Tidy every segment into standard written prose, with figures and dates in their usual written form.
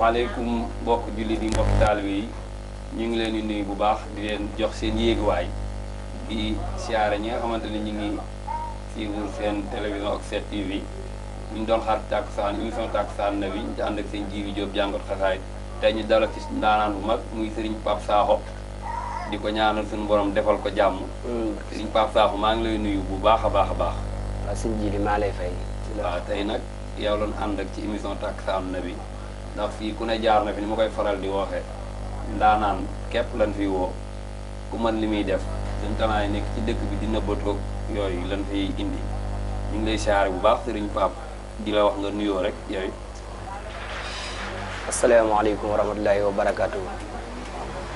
asalaamaaleykum mbokk jullit yi mbokk taalibe yi ñu ngi leen di nuyu bu baax di leen jox seen yéeguwaay di siyaare ñi nga xamante ne ñu ngi suivre seen télévision ak 7TV ñu doon xaar Takkusaan émission Takkusaan Nabi ñu ci ànd ak seen Jibi Diop jàngat xasaay tey ñu dalal ci ndaanaan bu mag muy Serigne Pape Sakho di ko ñaanal suñu borom defal ko jàmm. Serigne Pape Sakho maa ngi lay nuyu bu baax a baax a baax. waaw sëñ Jili maa lay fay. waaw tey nag yow lañ ànd ak ci émission Takkusaan Nabi ndax fii ku ne jaar na fi ni ma koy faral di waxee ndaanaan képp lan fi woo ku mën li muy def suñ tanaay nekk ci dëkk bi di nëbbatoog yooyu lan fiy indi ñu ngi lay siyaare bu baax Serigne Pape di la wax nga nuyoo rek yooyu. asalaamaaleykum wa rahmatulahi wa barakaatu.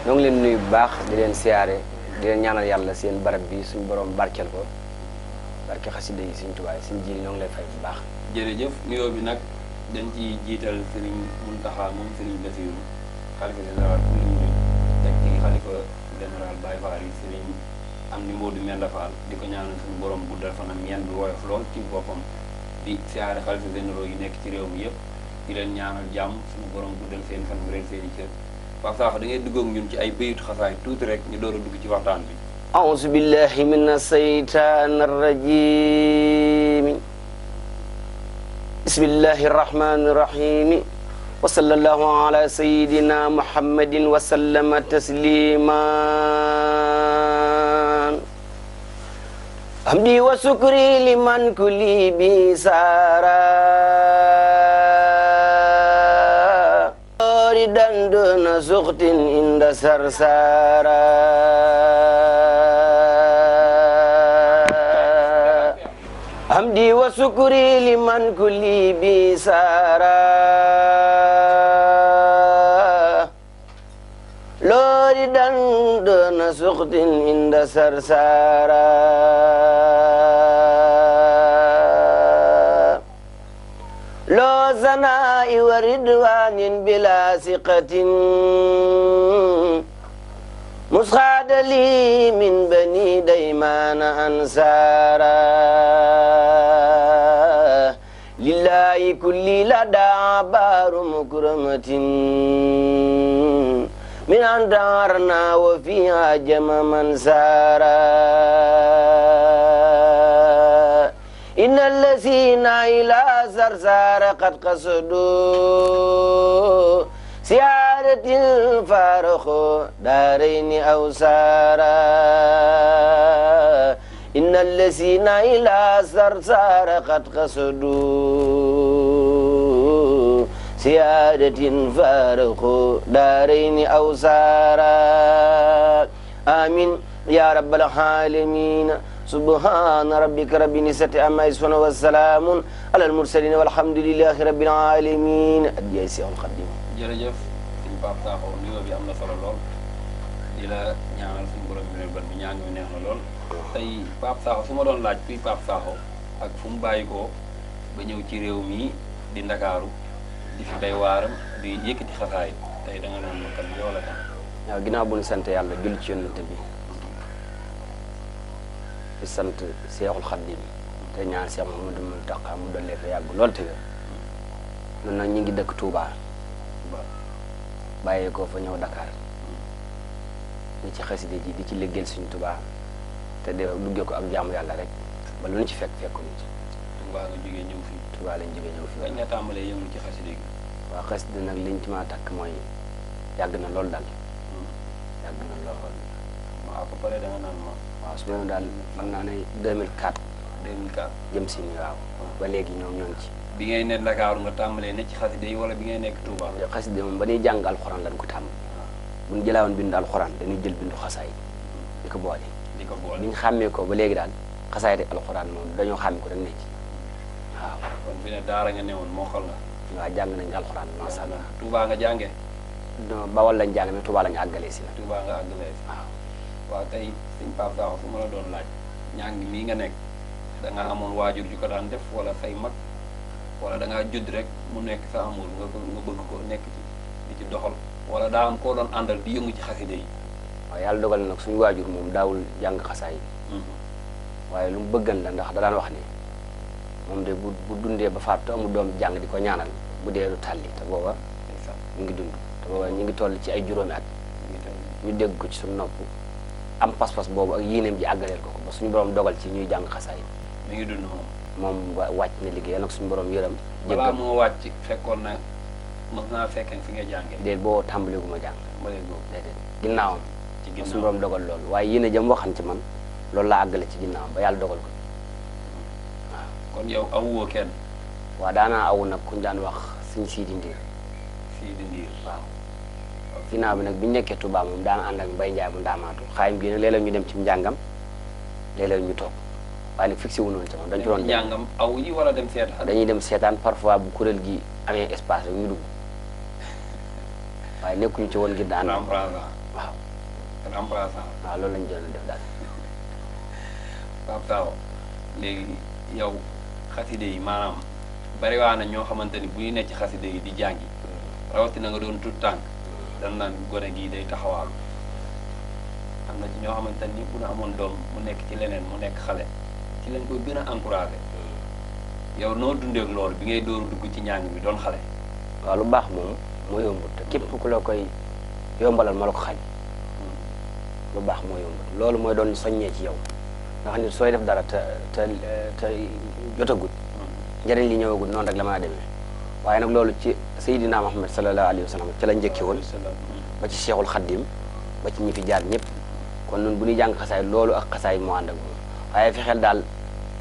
ñoo ngi leen nuyu bu baax di leen siyaare di leen ñaanal yàlla seen barab bi suñu borom barkeel ko barke xasida yi suñu tubaay suñu Jili ñoo ngi lay fay bu baax. jërëjëf nuyoo bi nag dañ ci jiital Serigne Mountakha moom Serigne Bassirou xalifa général bu ñu teg ci xalifa général Baye Fall yi Serigne Amdi Modou Menda Fall di ko ñaanal suñu borom guddal fanam yeen bi woyof lool ci boppam di siyaare xalifa généraux yi nekk ci réew mi yëpp di leen ñaanal jàmm suñu borom guddal seen fan bu leen seen i cër Pape Sakho da ngay dugg ak ñun ci ay bayit xasaay tuuti rek ñu door a dugg ci waxtaan bi. auzu billahi mina saytaani rajim bismillahi rahmani rahim wa sallallahu ala sayidina muhammadin wa sallama tasliman hamdi wa sukri liman kulli bi sara ridan duna suxtin inda sarsara hamdi wa sukri liman kulli bi sara lori dan dona suxtin inda sarsara lo zanai wa ridwanin bila siqatin مسخاد لي من بني ديمان أنصارا لله كل لدى بار مكرمة من أن دارنا وفيها جم من سارا إن الذين إلى سرسار قد قصدوا سيارة الفارخ دارين أو سارا إن الذين إلى سرسار قد قصدوا سيادة فارخ دارين أو سارا آمين يا رب العالمين سبحان ربك رب العزة عما يصفون والسلام على المرسلين والحمد لله رب العالمين أديسي القديم jërëjëf suñu Pape Sakho nuyoo bi am na solo lool di la ñaanal suñu borom bi bët bi ñaan ñu neex na lool tey Pape Sakho su ma doon laaj kuy Pape Sakho ak fu mu bàyyi ko ba ñëw ci réew mi di Ndakaaru di fi bay waaram di yëkkati xasaay tey da nga naan ma kan yow la kan. waaw ginnaaw bu ñu sant yàlla julli ci yonent bi di sant Seexul Xaddim te ñaan Seex Muhammadu Muntaxa mu dollee fa yàgg lool te ñun nag ñu ngi dëkk Touba. bàyyee ko fa ñëw Dakar ni ci xaside ji di ci liggéeyal suñu Touba te de duggee ko ak jaamu yàlla rek ba lu ñu ci fekk fekkuñu ci. Touba nga jógee ñëw fii. Touba lañ jógee ñëw fii. bañ nga tàmbalee yëngu ci xaside gi. waaw xaside nag liñ ci ma takk mooy yàgg na lool daal. yàgg na lool. waaw ba pare da nga naan ma. waaw su ma daal mën naa ne 2004. 2004 jëm si nii waaw. ba léegi ñoo ngi ci. bi ngay ne Dakar nga tàmbalee ne ci xaside yi wala bi ngay nekk Touba. xaside moom ba ñuy jàng alxuraan lañ ko tàmm bu ñu jëlaawoon bindu alxuraan dañuy jël bindu xasaay di ko boole. di ko boole bi ñu xàmmee ko ba léegi daal xasaay de alxuraan moom dañoo xàmmee ko dañ ne ci waaw. kon fi ne daara nga newoon moo xal nga. waaw jàng nañ alxuraan macha allah. Touba nga jàngee. non Bawol lañ jàng mais Touba lañ àggalee si la. Touba nga àggalee si. waaw. waaw tey sëñ Pape Sakho fu ma la doon laaj ñàng mii nga nekk da nga amoon waajur ju ko daan def wala say mag wala da ngaa judd rek mu nekk sa amul nga bëgg ko nekk ci di ci doxal wala daa am koo doon àndal di yëngu ci xaside yi. waaw yàlla dogal na nag suñu waajur moom daawul jàng xasaay yi. waaye lu mu bëggan la ndax da daan wax ne moom de bu dundee ba faatu amul doom jàng di ko ñaanal bu dee du tàlli te booba mi ngi dund te booba ñu ngi toll ci ay juróomi at ñu dégg ko ci suñu nopp am pas-pas boobu ak yéeneem ji àggaleel ko ba suñu borom dogal ci ñuy jàng xasaay mi ngi dund moom wàcc na liggéey nag suñu borom yërëm balaa moo wàcc fekkoon na mos naa fekkee fi nga jàngee déedéet boo tàmbali gu ma jàng déedéet ginnaawam ci ginnaaw suñu borom dogal loolu waaye yéene jëm waxan ci man loolu laa àggale ci ginnaawam ba yàlla dogal ko waaw kon yow awuwoo kenn waaw daanaa awu nag kuñ daan wax suñ Sidi Ndiir waaw ginnaaw bi nag bi ñu nekkee Touba moom daan ànd ak Mbaye Ndiaye bu ndaamaatu xaayam gi nag léeg-léeg ñu dem ci njàngam léeg-léeg ñu toog waaye nag fixé wu noonu ci moom dañ ci doon njàngam aw yi wala dem seetaan dañuy dem seetaan parfois bu kuréel gi amee espace rek ñu dugg waaye nekkuñu ci woon ngir daan remplaçant waaw loolu lañ doon def daal Pape Sakho léegi yow xaside yi maanaam bariwaa na ñoo xamante ni bu ñu nekk ci xaside yi di jàngi rawatina nga doon tut tànk dan naan gone gii day taxawaalu am na ci ñoo xamante ni bu ñu amoon doom mu nekk ci leneen mu nekk xale ci lañ koy gën a encouragé yow noo dundee ak loolu bi ngay dooru dugg ci njàng bi doon xale waaw lu baax moom moo yombut te képp ku la koy yombalal ma la ko xañ lu baax moo yombut loolu mooy doon soññee ci yow nga xam ne sooy def dara te jotagut njëriñ li ñëwagut noonu rek la maa demee waaye nag loolu ci Seydina Muhammad sallallahu alayhi wa sallam ci la njëkke woon ba ci Cheikhul Khadim ba ci ñi fi jaar ñëpp kon nun bu ñuy jàng xasaay loolu ak xasaay moo ànd ak moom waaye fexeel daal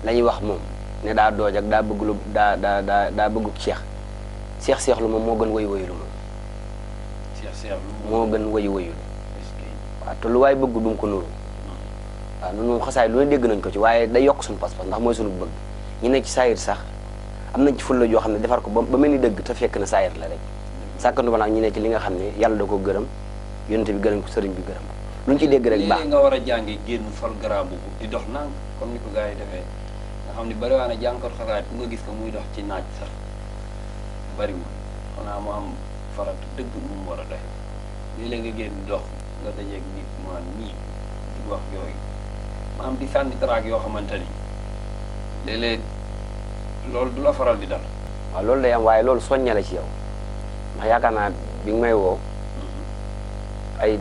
la ñuy wax moom ne daa dooj ak daa bëgg lu daa bëggu seex lu moom moo gën wayu wayulu moom moo gën wayu wayulu waaw te lu waaye bëgg du mu ko nuru waaw nun moom xasaay lu ne dégg nañ ko ci waaye day yokk suñu pas-pas ndax mooy suñu bëgg ñi nekk ci saayir sax am nañ ci fulla joo xam ne defar ko ba mel ni dëgg te fekk na saayir la rek sàkkandu ba nag ñi nekk ci li nga xam ne yàlla da ko gërëm yonente bi gërëm ko sëriñ bi gërëm ko lu ñu ci dégg rek baax nga war a jàngi génn sol grand boobu di dox nànk comme ni ko gars yi defee nga xam ne bariwaa na jàngkat xasaay bu nga gis ko muy dox ci naaj sax bariwul xanaa mu am farat dëgg mu mu war a doxe léeg-léeg nga génn dox nga dajeeg nit mu naan nii di wax yooyu ma am di sànni traak yoo xamante ni léeg-léeg loolu du la faral di dal waaw loolu day am waaye loolu soñña la ci yow ndax yaakaar naa bi nga may woo ay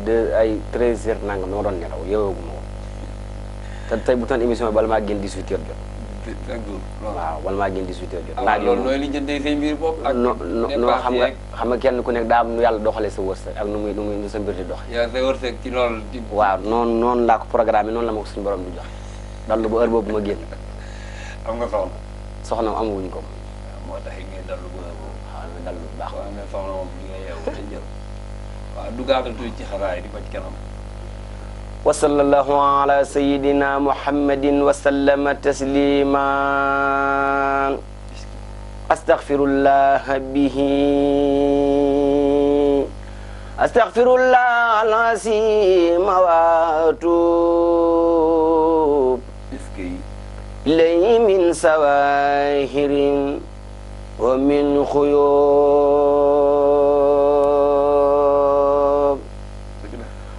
13 heures nangam dama doon nelaw yeewoogu ma woon te tey bu tan émission bi bala maa génn 18 heures jot chaque jour waaw bala maa génn 18 heures jot naaj loolu nooy li jëndee say mbir bopp ak non xam nga kenn ku nekk daa am nu yàlla doxalee sa wërsëg ak nu muy sa mbir di dox yow sa wërsëg ci loolu waaw noonu laa ko programme noonu la ma ko suñu borom di jox dallu ba heure boobu ma génn am nga soxna amuñu ko moo tax ngeen dallu ba heure boobu waaw nga dallu bu baax waaw mais soxna moom li nga yeewu te jël waaw dugaatal tuuti ci xasaay di ko ci kanam wa sallallahu ala sayyidina muhammadin wa sallama taslima astaghfirullah bihi astaghfirullah al-azim wa atub ilayhi min sawahirin wa min khuyub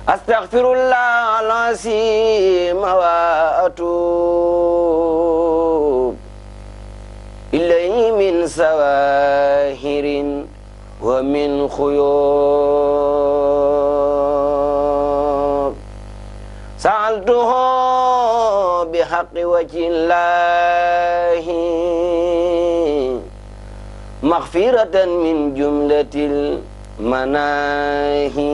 astaghfirullah al-azim wa atub ilayhi min sawahirin wa min khuyub sa'altuhu bihaqqi wajhillahi maghfiratan min jumlatil manahi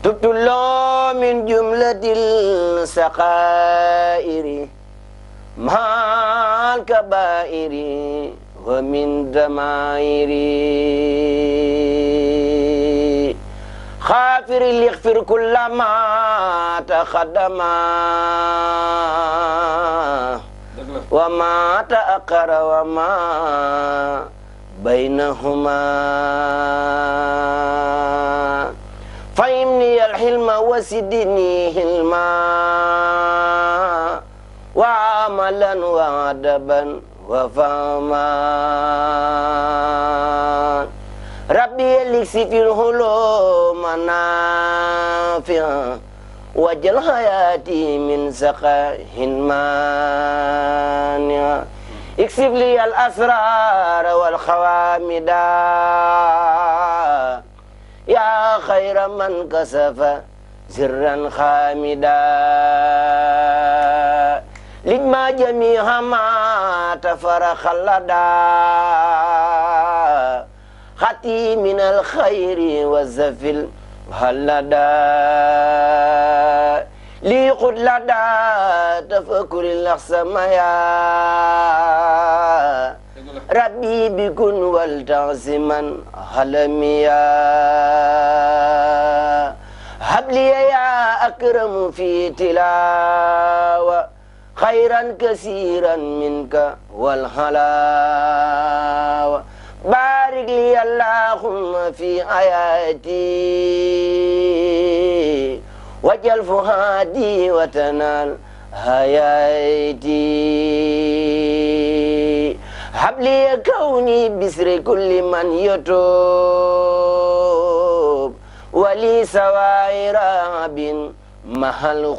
tubtu lahu min jumlatil saqairi ma'al kabairi wa min damairi khafiri lighfir kullama taqaddama wa ma ta'akhkhara wa ma bainahuma fahimni al-hilma wa sidni hilma wa amalan wa adaban wa fahma rabbi eliksi fil hulum nafi'a wajal hayati min saqahin mania اكسب لي الأسرار والخوامدا يا خير من كسف سرا خامدا لجمع جميع ما تفرخ لدى خطي من الخير والزفل هلدا لي قد لدى تفكر الأخسمايا ربي بكن والتعصما هلميا هب لي يا أكرم في تلاوة خيرا كثيرا منك والحلاوة بارك لي اللهم في آياتي واجعل فؤادي وتنال هياتي هب لي كوني بسر كل من يتوب ولي سوائر عب محل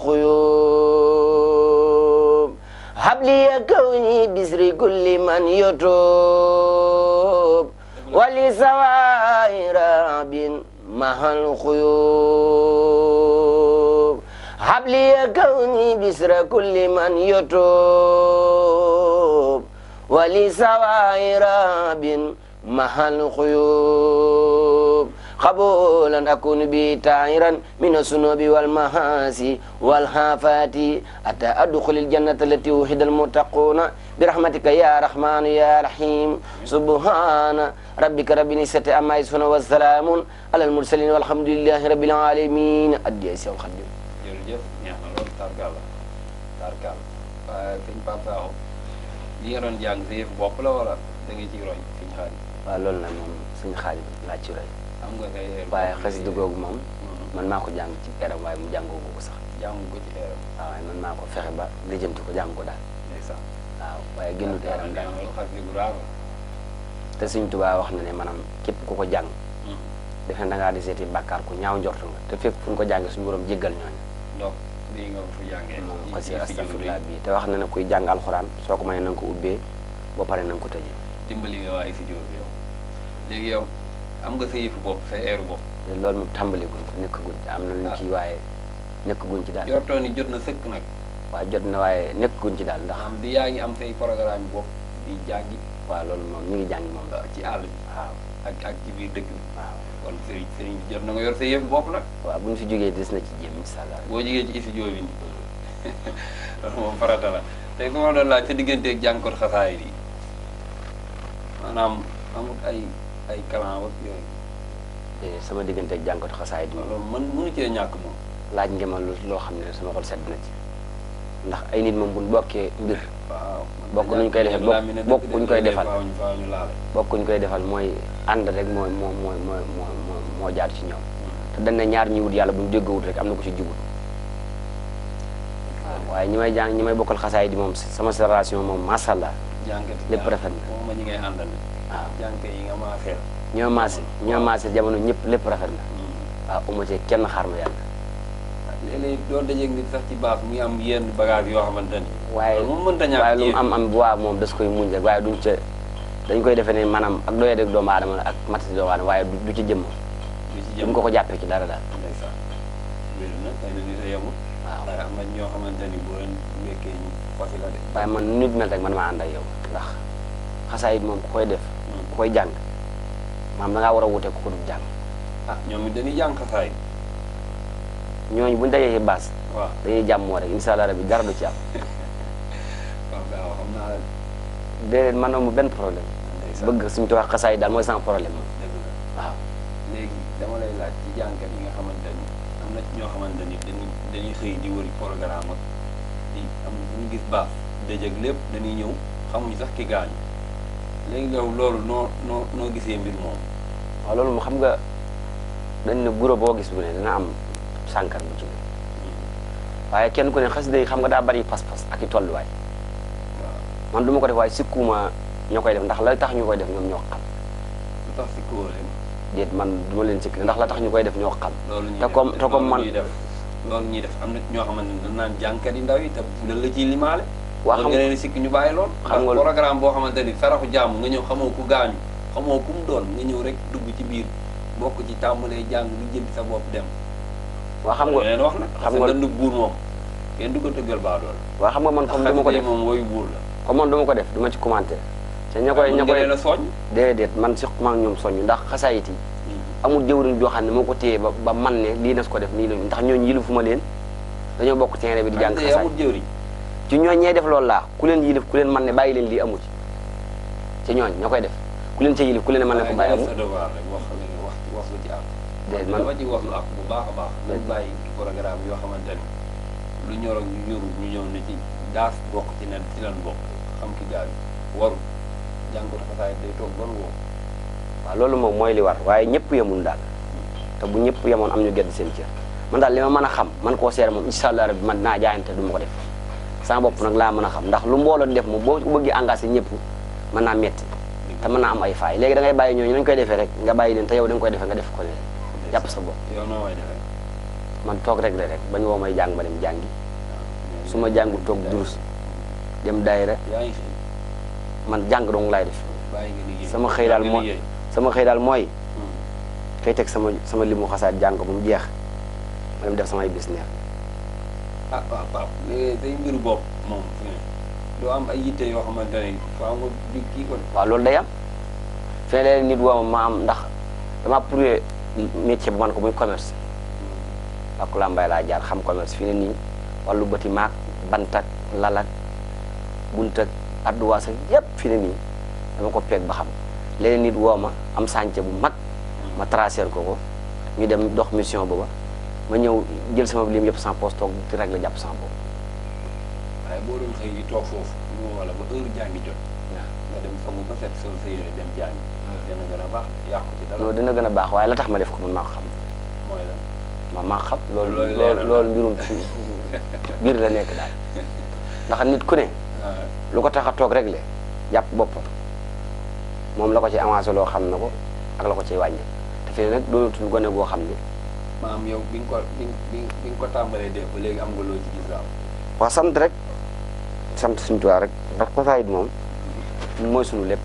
خيوب هب لي كوني بسر كل من يتوب ولي سوائر عب محل خيوب هب لي كوني بسر كل من يتوب ولي سوائر عب محل خيوب قبولا أكون بي طاهرا من الذنوب والمعاصي والهافات حتى أدخل الجنة التي وعد المتقون برحمتك يا رحمن يا رحيم سبحان ربك رب العزة عما يصفون والسلام على المرسلين والحمد لله رب العالمين addi Seex Xaadim jërëjëf neex na loolu tarkalla waaye sëñ Pape Sakho li nga doon jàng sa yëf bopp la wala da nga ciy roy sëñ Xaadim waaw loolu nag moom sëñ Xaadim laa ci roy am nga kay waaye xasida googu moom man maa ko jàng ci eram waaye mu jàngoo ko sax jàng ko ci eeram waaw waaye man maa ko fexe ba lijjanti ko jàng ko daal ndeysaan waaw waaye génnut eram daal loolu xasida bu raar la te Sëñ Tuubaa wax na ne maanaam képp ku ko jàng defe na da ngaa di seeti bàkkaar ku ñaaw njortu nga te fépp fu ñu ko jàngee suñu borom jéggal ñooñu donc bii nga fa jàngee moom xasida astafurlah bii te wax na ne kuy jàng alxuraan soo ko mënee na nga ko ubbee ba pare na nga ko tëjee dimbali nga waaye si jóor bi yow léegi yow am nga sa yëfu bopp sa eeru bopp te loolu moom tàmbali guñ ko nekkaguñ ci am na luñ ci waaye nekkaguñ ci daal jortoon ni jot na sëkk nag waaw jot na waaye nekkaguñ ci daal ndax am di yaa ngi am say programme bopp di jàngi waaw loolu moom ñu ngi jàngi moom ci àll bi waaw ak ci biir dëkk bi waaw kon sëriñ bi jot na nga yor sa yëfu bopp nag waaw bu ñu fi jógee des na ci jéem incha allah boo jigee ci studio bi nii loolu moom farata la tey ku ma doon laaj sa digganteeg jànkot xasaay yi maanaam amul ay kalan ak yooyu sama diggante ak jànkatu xasaay di loolu man mënu cee ñàkk moom laaj nga ma loo xam ne sama xol sedd na ci ndax ay nit moom buñ bokkee mbir waaw bokk nuñ koy defee bokk kuñ koy defal bokk kuñ koy defal mooy ànd rek moo jaar ci ñoom te dañ ne ñaar ñi wut yàlla buñ déggawut rek am na ko ci jubut waaw waaye ñi may bokkal xasaay di moom sama génération moom masha Allah lépp rafet na moom ma ñi ngay àndal waaw jànk yi nga maaseel ñoo maase jamono ñëpp lépp rafet na waaw uma ci kenn xaar ma yàlla léeg-léeg doo dajeeg nit sax ci baax muy am yenn bagage yoo xamante ni waaye moom mënta ñàkk waaye lu mu am bu waa moom das koy muñ rek waaye dañ koy defee ne maanaam ak doyee rek doomu aadama ak matati doomu aadama waaye du ci jëmm duñ ko jàppee ci dara daal ndeysaan wér na xëy na nit a yemul waaw waaye am na ñoo xamante ni boo leen wekkee ñu fasi la de waaye man nit mel rek man maa ànd ak yow ndax xasaayit moom ku koy def ku koy jàng maanaam da ngaa war a wute ku ko dul jàng ah ñoom it dañuy jàng xasaay ñooñu buñ dajee ci baas waaw dañuy jàmmoo rek insha Allah rabbi dara du ci am waaw gaaw xam naa la déedéet man amu benn problème bëgg suñu ci wax xasaayit daal mooy sans problème moom dëgg la waaw léegi dama lay laaj ci jànkat yi nga xamante ni am na ñoo xamante ni dañuy xëy di wëri programme ak di am ñu gis baax dëjëg lépp dañuy ñëw xamuñ sax ki gaañu léegi yow loolu noo gisee mbir moom waaw loolu mu xam nga dañ ne guro boo gis bu ne dina am sànkar bu ci ne waaye kenn ku ne xasida yi xam nga daa bari pas-pas ak i tolluwaay waaw man du ma ko def waaye sikkuma ñoo koy def ndax la tax ñu koy def ñoom ñoo xam lu tax si kóor leen déet man du ma leen sikk ndax la tax ñu koy def ñoo xam loolu te comme man ñuy def loolu ñuy def am na ñoo xamante ne dañ naan jànkat yi ndaw yi te bu la ciy limaale waa xam nga ne sikki ñu bàyyi lool. xam nga programme boo xamante ni faraxu jàmm nga ñëw xamoo ku gaañu xamoo ku mu doon nga ñëw rek dugg ci biir bokk ci tàmbalee jàng lu jënd sa bopp dem. waa xam nga leen wax nag. xam nga parce que ndënd buur moom kenn du ko tëggal baa dool. waa xam nga man comme dama ko def moom woyu buur la. comme man dama ko def du ma ci commentaire. te ña koy la soññ. déedéet man si ma ñoom soññ ndax xasaayit yi amul jëwriñ joo xam ne moo ko téye ba man ne lii na su ko def nii la ndax ñooñu yilif fu ma leen dañoo bokk terrain bi di jàng xasaay amul jëwriñ ci ñooñ ñee def loolu laa ku leen yilif ku leen man ne bàyyi leen lii amu ci ñooñ ña koy def ku leen ca yilif ku leen man ne ko bàyyi amu sa devoir rek wax lu ci am déedéet man dama ci wax lu ak bu baax a baax dañ bàyyi programme yoo xamante ni lu ñor ak ñu ñorul ñu ñëw ne ci daas bokk ci nen ci lan bokk xam ki gaaw waru jàngut xasaay day toog ban woo waaw loolu moom mooy li war waaye ñëpp yemul daal te bu ñëpp yemoon am ñu gedd seen cër man daal li ma mën a xam man koo seere moom incha allah rabbi man dinaa jaayante du ma ko def sama bopp nag laa mën a xam ndax lu mbooloo di def moom boo ko bëggee engagé ñëpp mën naa metti te mën naa am ay faay léegi da ngay bàyyi ñooñu nañ koy defee rek nga bàyyi leen te yow da nga koy defee nga def ko leen jàpp sa bopp yow noo may defee man toog rek rek bañ woo may jàng ma dem jàngi su ma jàngu toog durus dem daayira yaa ngi fi man jàng dong laay def bàyyi nga liggéey sama xëy daal mooy sama xëy daal mooy kay teg sama limu xasaat jàng ko ba mu jeex ma dem def samay business ah waaw Pape léegi day mbiru bopp moom doo am ay yitte yoo xamante ne faaw nga di kii ko waaw loolu day am fee leen nit woo ma am ndax dama prouvé métier bu man ko muy commerce ak lambay laa jaar xam commerce fi ne nii wàllu bëti maak bantak lalak buntak adduwaas ak yëpp fi ne nii dama ko peeg ba xam léeg nit woo ma am chantier bu mag ma tracer ko ñu dem dox mission booba ma ñëw jël sama lim yëpp sans poste toog di rek la jàpp sans boobu waaye boo doon xëy toog foofu ñu wala ba heure jàngi jot nga dem fangu ba set sol sa yére dem jàngi dina gën a baax yàqu ci dara non dina gën a baax waaye la tax ma def ko man maa ko xam mooy lan maa xam loolu mbirum ci biir la nekk daal ndax nit ku ne lu ko tax a toog rek le jàpp boppam moom la ko ci avancé loo xam na ko ak la ko ciy wàññi te fii nag doonatul gone goo xam ne maam yow bi nga ko tàmbalee def ba léegi am nga loo ci gis daal waaw sant rek sant suñu Tuubaa rek ndax xasaayid moom mooy suñu lépp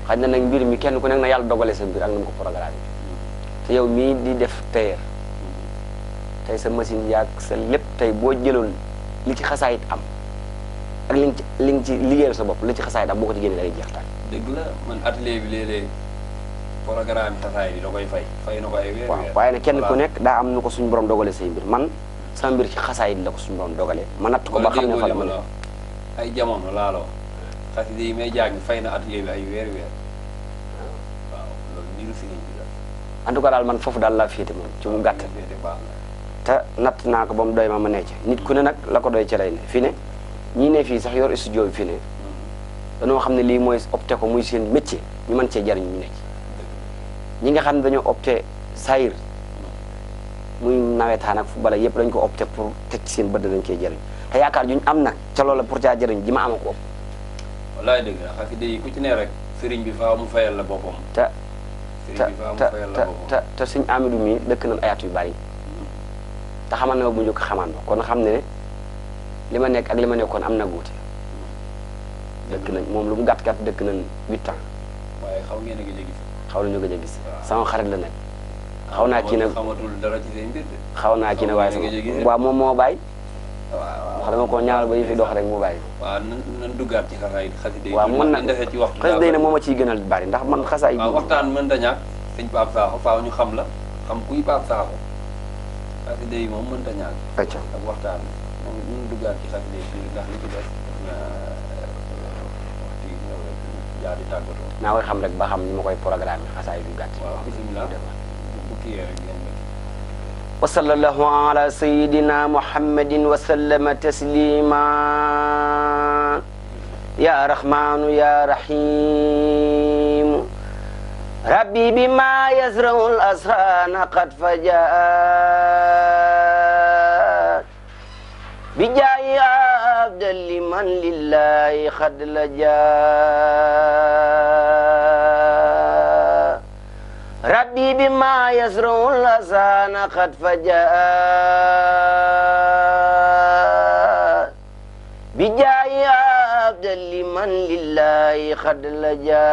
xaj na nag mbir mi kenn ku nekk na yàlla dogale sa mbir ak na mu ko programme te yow mii di def tailleur tey sa machine yaag sa lépp tey boo jëloon li ci xasaayit am ak li nga ci liggéeyal sa bopp li ci xasaayit am boo ko ci génne da ngay jeex tàkk dëgg la man atelier bi léeg-léeg programme xasaay bi da koy fay na ko ay weer waaw waaye nag kenn ku nekk daa am nu ko suñu borom dogale say mbir man sama mbir ci xasaayit la ko suñu borom dogalee ma natt ko ba xam ne fa la ma ne ay jamono laa la wax xasida yi may jàng fay na atelier bi ay weer waaw loolu niru si nañ bi la en tout cas daal man foofu daal laa féete moom ci mu gàtt te natt naa ko ba mu doy ma ne ci nit ku ne nag la ko doy ci lay ne fii ne ñii ne fii sax yor studio bi fii ne dañoo xam ne lii mooy opté ko muy seen métier ñu mën cee jariñ ñu nekk ñi nga xam ne dañoo opté sayir muy nawetaan ak football yëpp dañ ko opté pour teg ci seen bët dañ cee jariñ te yaakaar juñ am nag ca loola pour caa jariñ ji ma ama ko ëpp wallaay dëgg la xasida yi ku ci ne rek sëriñ bi faaw mu fayal la boppam te suñ Amidou mi dëkk nañ ayat yu bari te xamal na ma bu njëkk xamaan ma kon xam ne ne li ma nekk ak li ma nekkoon am na guute dëkk nañ moom lu mu gàtt-gàtt dëkk nañ 8 ans waaye xaw ngeen a gëj a gis xaw nañu gëj a gis sama xarit la nag xaw naa kii nag xamatul dara ci seen mbir xaw naa kii nag waaye sama waaw moom moo bàyyi wax dama ko ñaanal ba yi fi dox rek mu bàyyi waaw nan duggaat ci xasaay xasida yi waaw mën na defee ci waxtu xasida yi ne moom a ciy gënal bari ndax man xasaay waaw waxtaan mën ta ñàkk sëñ Pape Sakho faaw ñu xam la xam kuy Pape Sakho xasida yi moom mën ta ñàkk acca ak waxtaan moom ñu duggaat ci xasida yi ndax li ci des yaa di tàggatoo naa koy xam rek ba xam ni ma koy programme xasaay du gàtt waaw bismillah bu kii rek ngeen wa sallallahu ala sayyidina muhammadin wa sallama taslima ya rahmanu ya rahim rabbi bima yazra'u al-asrana qad fajaat bijaayi abdal liman lillahi qad lajaa rabbi bima yazra'u al-asrana qad fajaat بجاه أفضل من لله قد لجا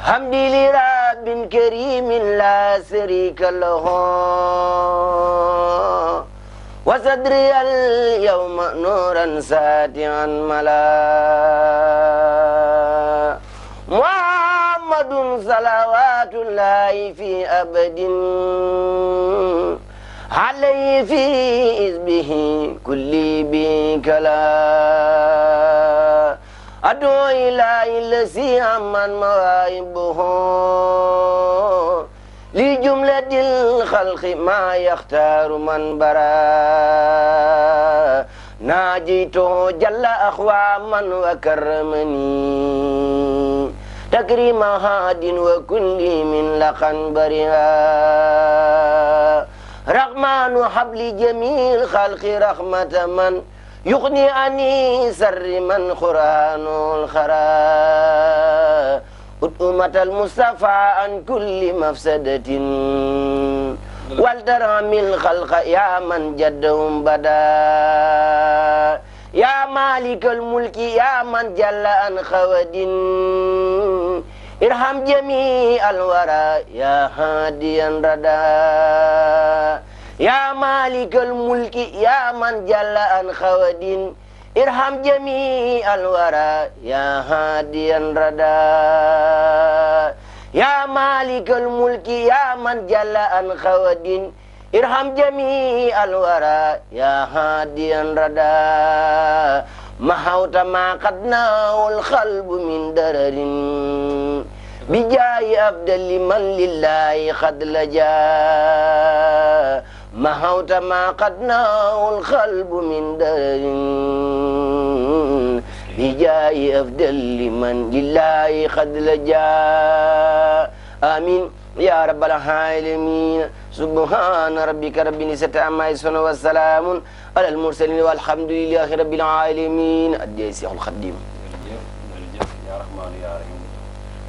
حمدي لرب كريم لا شريك له وصدري اليوم نورا ساتعا ملا محمد صلوات الله في أبد عليه في إذبه كل بكلا أدعو إلى الذي أمن مواهبه لجملة الخلق ما يختار من برا ناجيته جل أخواما وكرمني تكريم هاد وكل من لقن برها رحمن حبل جميع الخلق رحمة من يغني عني سر من قرآن الخرا أمة المصطفى عن كل مفسدة والترحم الخلق يا من جدهم بدا يا مالك الملك يا من جل عن خود ارحم جميع الورى يا هاديا ردا يا مالك الملك يا من جل عن خود ارحم جميع الورى يا هاديا ردا يا مالك الملك يا من جل عن خود ارحم جميع الورى يا هاديا ردا محوت ما قد ناه القلب من درر بجاه أفضل من لله قد لجا محوت ما قد ناه القلب من درر بجاه أفضل من لله قد لجا آمين يا رب العالمين سبحان ربك رب العزة عما يصفون والسلام على المرسلين والحمد لله رب العالمين أدي Seexul Xadiim jërëjëf yaa rahmaanu yaa rahiim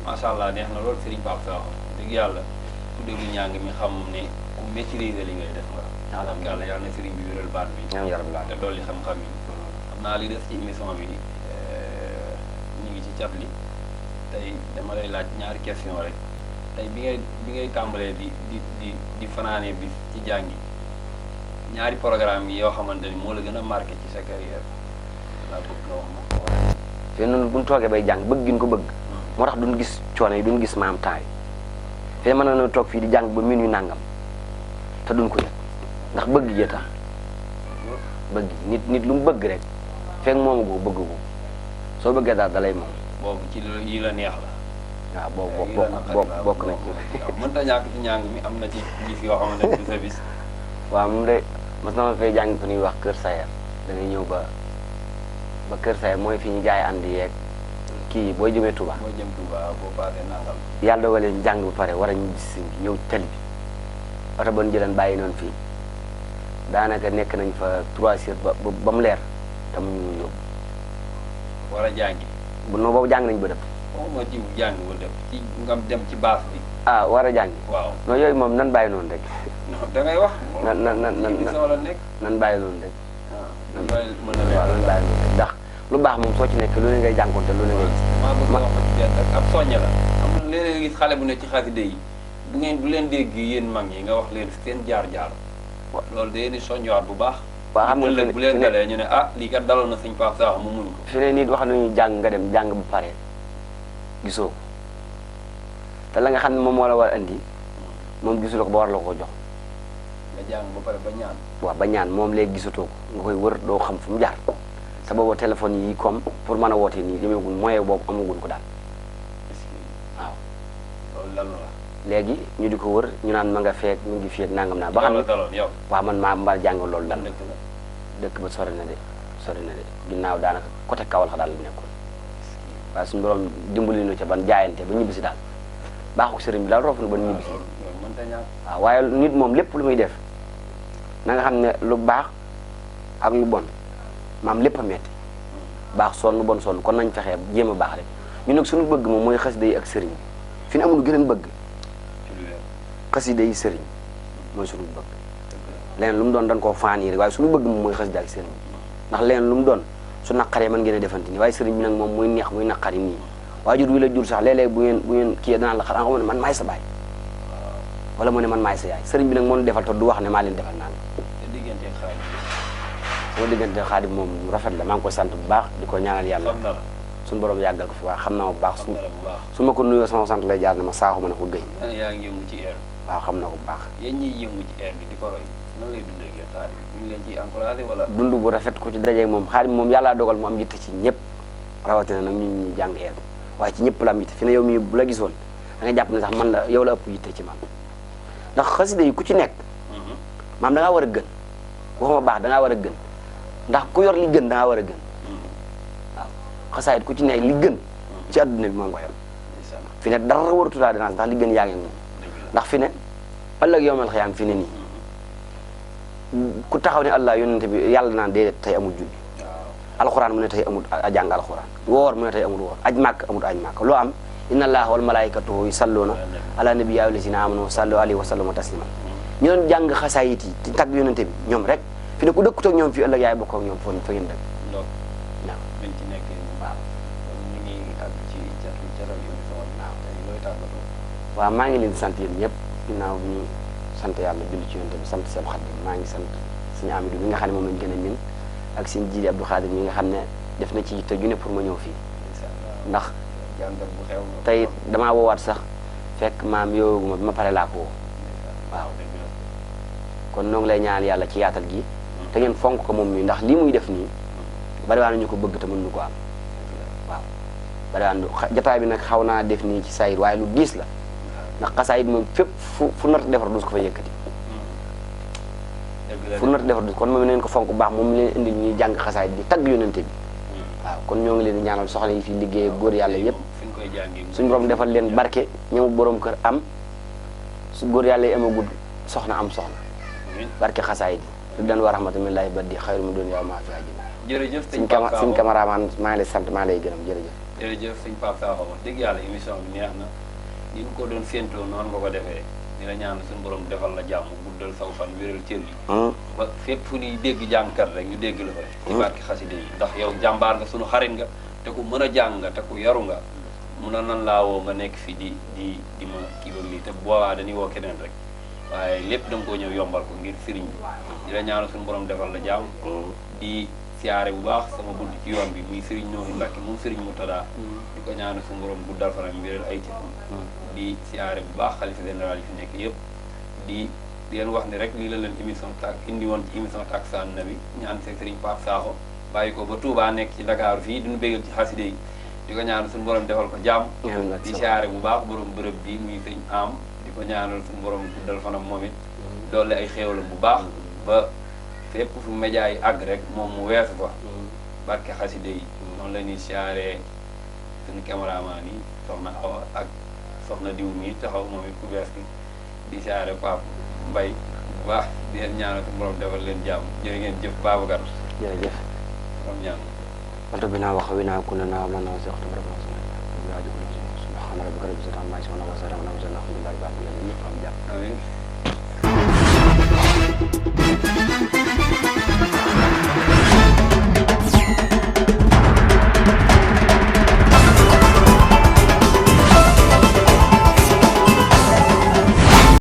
macha allah neex na lool Serigne Pape Sakho dëgg yàlla ku déglu ñàng mi xam ne ku maîtriser li ngay def nga. alhamdulilah yàlla na Serigne bi wéral baat bi. te dolli xam-xam yi. xam naa li des ci émission bi ñu ngi ci cat li tey dama lay laaj ñaari question rek tey bi ngay tàmbalee di fanaane bi ci jàngi ñaari programme yi yoo xamante ni moo la gën a marqué ci sa carrière laa bëgg nga wax ma. fii noonu bu ñu toogee bay jàng bëgg gi ko bëgg. moo tax duñ gis coono yi duñ gis maam temps yi fii mën na toog fii di jàng ba minuit nangam te duñ ko yëg ndax bëgg jee tax bëgg nit lu mu bëgg rek fekk moomu ko bëgg ko soo bëggee daal dalay moom. boobu ci yi la neex la. waaw bokk na ci. waaw mënut a ñàkk ci njàng mi am na ci bis yoo xamante ne du sa bis. waaw moom de mas na ma fay jàng fa ñuy wax Kër Sayer da ngay ñëw ba Kër Sayer mooy fi ñu jaay ànd yeeg kii booy jëmee Touba. boo jëm Touba boo paasee nangam. yàlla dogalee ñu jàng ba pare war a ñu gis ñëw tali bi oto ba ñu jëlan bàyyi noonu fii daanaka nekk nañ fa 3 heures ba mu leer te mu ñu yóbbu. war a jàngi. boobu jàng nañ ba def. ma jiw jàng ba def ci nga dem ci baas bi. ah war a jàngi. waaw non yooyu moom nan bàyyi noonu rek. da ngay wax. nan bàyyi noonu rek. nan bàyyi noonu rek ndax lu baax moom soo ci nekk lu ne ngay jànkoonte lu ne ngay gis. maa bëgg wax ko ci benn rek ab soññe la. am na léeg-léeg gis xale bu ne ci xasida yi bu leen dégg yéen mag yi nga wax leen seen jaar-jaar. loolu da leen di soññewaat bu baax. waaw xam nga bu leen dalee ñu ne ah lii kat daloon na Sëñ Pape Sakho mu muñ ko. fi ne nit wax nañu jàng nga dem jàng ba pare gisoo te la nga xam ne moom moo la war a andi moom gisuloo ko ba war la ko jox. nga jàng ba pare ba ñaan. waaw ba ñaan moom léegi gisatoo ko nga koy wër doo xam fu mu jaar te boobu téléphone yi comme pour mën a woote nii demeegul moyen boobu amaguñ ko daal waaw. loolu lan la. léegi ñu di ko wër ñu naan ma nga feek mu ngi feek nangam naa. ba xam ne yow. waaw man maa jàng loolu dal dëkk ba sori na de ginnaaw daanaka côté Kaolack daal la nekkoon waaye suñu borom dimbali ñu ca ban jaayante ba ñibbisi daal baaxul sëriñ bi daal roof na ba ñibbisi. waaw waaye nit moom lépp lu muy def na nga xam ne lu baax ak lu bon maam lépp a metti baax sonn bon sonn kon nañ fexee jéem a baax rek ñu nag suñu bëgg moom mooy xasida yi ak sëriñ bi fi ne amul gëneen bëgg xasida yi sëriñ mooy suñu bëgg leneen lu mu doon dañ koo faani rek waaye suñu bëgg moom mooy xasida ak sëriñ bi ndax leneen lu mu doon su naqaree mën ngeen a defante ni waaye sëriñ bi nag moom muy neex muy naqari nii waajur wi la jur sax léeg-léeg bu ngeen kii danaa la xanaa ko ne man maay sa baay wala mu ne man maay sa yaay sëriñ bi nag moo defal te du wax ne maa leen defal naan sama diggante Xaadim moom rafet la maa ngi koy sant bu baax di ko ñaanal yàlla suñu borom yàggal ko fi waaw xam na ma bu baax su ma ko nuyoo sama sant lay jaar ne ma saaxu ma ne ko gëy yaa ngi yëngu ci air waaw xam na ko bu baax yéen ñiy yëngu ci air bi di ko roy nan lay dundee ak Xaadim ñu ngi leen ciy encouragé wala dund bu rafet ku ci dajeeg moom Xaadim moom yàllaa dogal mu am yitte ci ñëpp rawatina nag ñun ñuy jàng air bi waaye ci ñëpp la am yitte fi ne yow mii bu la gisoon da nga jàpp ne sax man la yow la ëpp yitte ci man ndax xasida yi ku ci nekk maam da ngaa war a gën waxuma baax da ngaa war a gën ndax ku yor li gën da ngaa war a gën waaw xasaayit ku ci nekk li gën ci adduna bi moo nga ko yor fi ne dara waratu laa dinaas ndax li gën yaa ngi moom ndax fi ne ëllëg yowmal xiyaam fi ne nii ku taxaw ne allah yonente bi yàlla naan déedéet tey amul julli alxuraan mu ne tey amul jàng alxuraan woor mu ne tey amul woor aj màkk amul aj màkk loo am inna allaha wal malaikatahu yusalluna ala nabiyyi ya ayyuhallazina amanu sallu alayhi wa sallimu taslima ñu doon jàng xasaayit yi di tagg yonente bi ñoom rek fi ne ku dëkkut ak ñoom fii ëllëg yaay bokk ak ñoom fa ngeen dëkk waaw bañ ci nekkee waaw ñu ngi àgg ci catal émission waaw tey looy tàggatoo waaw maa ngi leen di sant yéen ñëpp ginnaaw bi ñu sant yàlla julli ci yonente bi sant seen Xaadim maa ngi sant suñu Amidou mi nga xam ne moom lañ gën a min ak suñu Jiili Abdou Khadir mi nga xam ne def na ci yitte ju ne pour ma ñëw fii ndax jàngat bu xew tey damaa woowaat sax fekk maam yoowuma bi ma pare laa ko woo waaw kon noo ngi lay ñaan yàlla ci yaatal gi te ngeen fonk ko moom mi ndax lii muy def nii bari waa ñu ko bëgg te mënuñu ko am waaw bari waa jotaay bi nag xaw naa def nii ci sayir waaye lu diis la ndax xasaayit moom fépp fu nar defar du ko fa yëkkati fu nar defar du kon moom neen ko fonk bu baax moom leen indi ñuy jàng xasaayit di tagg yonente bi waaw kon ñoo ngi leen di ñaanal soxna yi fi liggéey góor yàlla yëpp suñu borom defal leen barke ñëw borom kër am su góor yàlla yi amagul soxna am soxna barke xasaayit yi dan wa rahmatullahi baddi xayru mu doon yow maa fi àjjina jërëjëf suñ cameraman maa ngi lay sant maa ngi lay gërëm jërëjëf suñ Pape Sakho wax dëgg yàlla émission bi neex na ni ñu ko doon séentoo noonu nga ko defee di la ñaan suñu borom defal la jàmm guddal saw fan wéral cër yi ba fépp fu ñuy dégg jàngkat rek ñu dégg la fa ci barke xasida yi ndax yow jàmbaar nga suñu xarit nga te ku mën a jàng nga te ku yaru nga mun a nan laa woo nga nekk fi di ma kii ba lii te boobaa dañuy woo keneen rek waaye lépp da nga koo ñëw yombal ko ngir sëriñ bi di la ñaanal suñu borom defal la jàmm di siyaare bu baax sama bunt ci yoon bi muy sëriñ Nooru Mbàkke moom sëriñ Murtada di ko ñaanal suñu borom guddal fanam wéral ay cëram di siyaare bu baax xalifa général yi fi nekk yëpp di leen wax ni rek lii la leen émission tak indi woon ci émission Takkusaan Nabi ñaan see sëriñ Pape Sakho bàyyi ko ba Touba nekk ci Dakar fii duñu béggal ci xaside yi di ko ñaanal suñu borom defal ko jàmm di siyaare bu baax borom bërëb bi muy sëriñ am di ko ñaanal suñu borom guddal fanam moom it doole ay xéewalam bu baax ba fépp fu média yi àgg rek moom mu weesu fa barke xaside yi noonu la ñuy siyaare suñu cameraman yi soxna Awa ak soxna diw mi taxaw moom it ku bees bi di siyaare Pape Mbaye bu baax di leen ñaanal suñu borom defal leen jàmm jërë ngeen jëf Babacar jërëjëf borom ñaan wanta bi naa wax wi naa ku ne naa la naa soxta borom subhana rabbika rabbil izzati amma yasifun wa salamun ala al mursalin alhamdulillahi rabbil alamin ñëpp am jàmm amiin